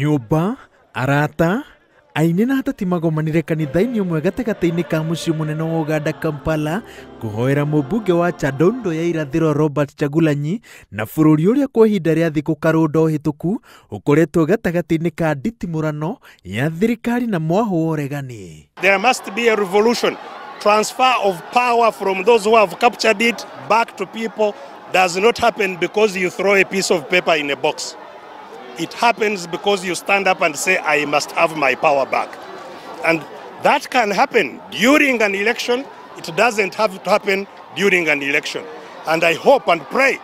Nyũmba, arata, aini na ateti magomanire kanitha-inĩ ũmwe gatagatĩ-inĩ ka mũciĩ mũnene wa Uganda Kampala kũhoera mũmbunge wa Kyadondo ya irathĩro Robert Kyagulanyi na bũrũri ũrĩa kwa ihinda rĩa thikũ karũndo hĩtũku ũkoretwo gatagatĩ-inĩ ka nditimũrano ya thirikari na mwahũ wa ũregani. There must be a revolution. Transfer of power from those who have captured it back to people does not happen because you throw a piece of paper in a box. It happens because you stand up and say, I must have my power back. And that can happen during an election. It doesn't have to happen during an election. And I hope and pray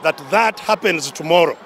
that that happens tomorrow.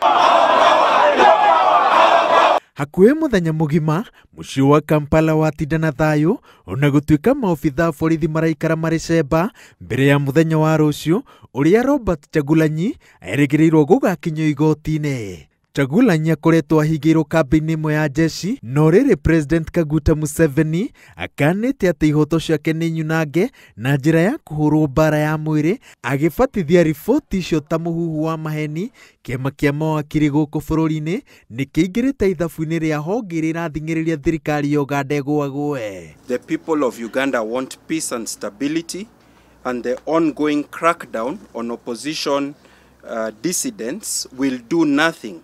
Hakuhĩ mũthenya mũgima mũciĩ wa Kampala watinda na thayũ ona gũtuĩka maobitha a borithi maraikara marĩ cemba mbere ya mũthenya wa rũciũ ũrĩa Robert Kyagulanyi erĩgĩrĩirwo gũgakinyio igoti-inĩ. Kyagulanyi akoretwo ahingĩirwo kambĩ-inĩ ĩmwe ya jeshi no rĩrĩ President Kaguta Museveni akanĩte atĩ ihoto ciake nĩ nyunange na njĩra ya kũhũrwo mbara ya mwĩrĩ agĩbatithia riboti icio ta mũhuhu wa maheni. Kĩama kĩa mawakiri gũkũ bũrũri-inĩ nĩ kĩingĩrĩte ithabu-inĩ rĩa honge iria irathing'ĩrĩria thirikari ya Uganda ĩgũagũe. The people of Uganda want peace and stability, and the ongoing crackdown on opposition dissidents will do nothing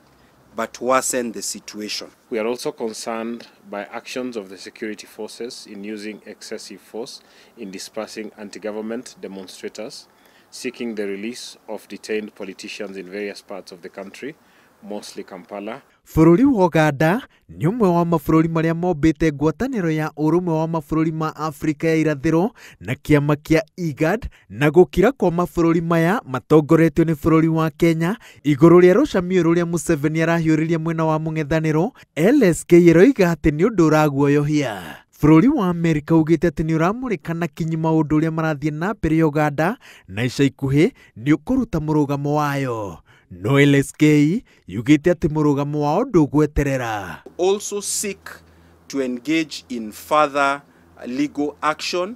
but worsen the situation. We are also concerned by actions of the security forces in using excessive force in dispersing anti-government demonstrators seeking the release of detained politicians in various parts of the country, mostly Kampala. Bũrũri wa Uganda nĩ ũmwe wa mabũrũri marĩa mombĩte ngwatanĩro ya ũrũmwe wa mabũrũri ma Afrika ya irathĩro na kĩama kĩa IGAD na gũkira kwa mabũrũri maya matongoretio nĩ bũrũri wa Kenya igũrũ rĩa rũcamio rũrĩa Museveni arahiũrĩria mwena wa mũng'ethanĩro. LSK ĩroiga atĩ nĩ ũndũ ũraguoyohia. Bũrũri wa Amerika ugĩte atĩ nĩ ũramũrĩka na kinyi maũndũ ũrĩa marathiĩ na mbere Uganda na ica ikuhĩ nĩ ũkũruta mũrũgamo wayo. No LSK yugĩte atĩ mũrũgamo wao ndũgweterera. Also seek to engage in further legal action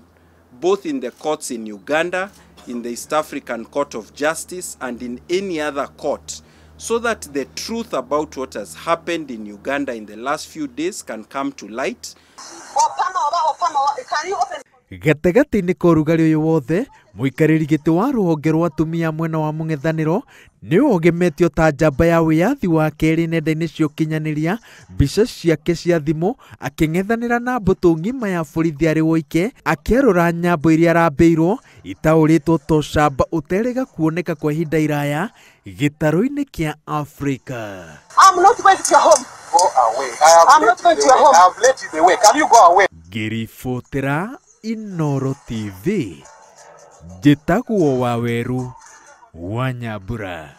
both in the courts in Uganda, in the East African Court of Justice and in any other court, so that the truth about what has happened in Uganda in the last few days can come to light. Gatagatĩ-inĩ ka ũrugarĩ ũyũ wothe mũikarĩri gĩtĩ wa rũhonge rwa atumia mwena wa mũng'ethanĩro nĩwe ũgemetio ta njamba ya wĩyathi wa kerĩ nenda-inĩ cia ũkinyanĩria mbica ciake cia thimũ akĩng'ethanĩra na mbũtũ ng'ima ya borithi arĩ woike akĩarũra nyambo iria arambĩirwo itaũrĩtwo ta ũcamba ũterĩga kuoneka kwa ihinda iraya gĩtarũ-inĩ kĩa Afrika. I'm not going to your home. Go away. I'm not going to your home. I have let you the way. Can you go away? Ngĩribotera Inooro TV njĩtagwo Waweru wa Nyambura.